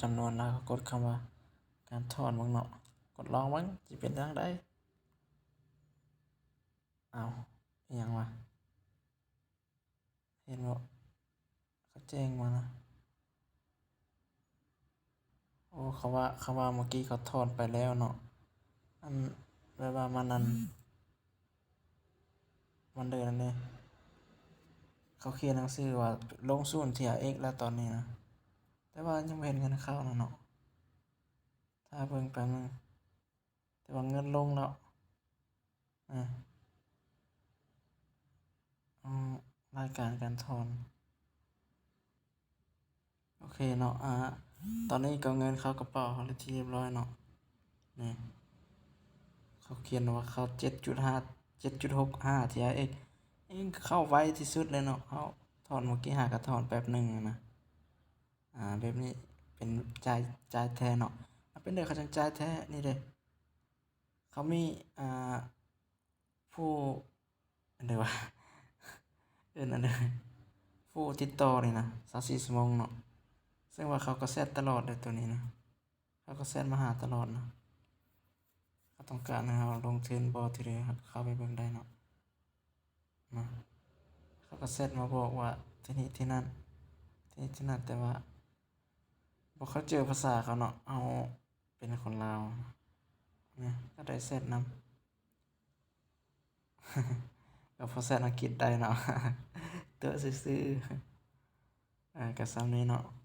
ຈຳນວນ ແລ້ວກໍກົດຄຳວ່າການຖອນເບິ່ງເນາະ. ກົດລອງເບິ່ງ ຊິເປັນຈັ່ງໃດ. ອ້າວ ອີ່ຫຍັງວະ? ເຫັນບໍ່? ເຂົາແຈ້ງມານະ. ໂອ້ ເຂົາວ່າ ເຂົາວ່າເມື່ອກີ້ເຂົາຖອນໄປແລ້ວເນາະ. ອັນ ແບບວ່າມັນ ອັນ ມັນເດີນັ້ນເດ້ ເຂົາຂຽນໜັງສືວ່າລົງສູນ ທີອາເອັກ ແລ້ວຕອນນີ້ນະ, ແຕ່ວ່າຍັງບໍ່ເຫັນເງິນເຂົ້ານະເນາະ. ຖ້າເບິ່ງແປັບໜຶ່ງ. ແຕ່ວ່າເງິນລົງແລ້ວ. ອາ ອືມ ລາຍການການຖອນ. ໂອເຄເນາະ. ອາ ຕອນນີ້ກໍເງິນເຂົ້າກະເປົາເຮົາເປັນທີ່ຮຽບຮ້ອຍເນາະ. ນີ້ ເຂົາຂຽນວ່າເຂົ້າເຈັດຈຸດຫ້າ ເຈັດຈຸດຫົກຫ້າ ທີອາເອັກ ເອງ ເຂົ້າໄວທີ່ສຸດເລີຍເນາະ. ເຮົາຖອນເມື່ອກີ້ຫາກະຖອນແປັບໜຶ່ງນະ. ອາ ແບບນີ້ເປັນຈ່າຍ ຈ່າຍແທ້ເນາະ. ອາ ເປັນເດີ ເຂົາຈັ່ງຈ່າຍແທ້. ນີ້ເດ້ ເຂົາມີ ອາ ຜູ້ ອັນໃດວະ ເອີ້ນອັນໃດ ຜູ້ຕິດຕໍ່ນີ້ນະ ຊາວສີ່ຊົ່ວໂມງເນາະ. ເຊິ່ງວ່າເຂົາກໍແຊັດຕະຫຼອດເດ້ ໂຕນີ້ນະ. ເຂົາກໍແຊັດມາຫາຕະຫຼອດນະ. ເຂົາຕ້ອງການໃຫ້ເຮົາລົງທຶນບໍ່ ທີ່ໃດ ເຮົາກໍເຂົ້າໄປເບິ່ງໄດ້ເນາະ. ນະ ເຂົາກໍແຊັດມາບອກວ່າທີ່ນີ້ທີ່ນັ້ນ ທີ່ນີ້ທີ່ນັ້ນ, ແຕ່ວ່າບໍ່ເຂົ້າໃຈພາສາເຂົາເນາະ. ເຮົາເປັນຄົນລາວນະ ກໍໄດ້ແຊັດນຳ. ກໍພໍແຊັດອັງກິດໄດ້ເນາະ. ຕົວະຊື່ໆ. ອາ ກໍສ່ຳນີ້ເນາະ.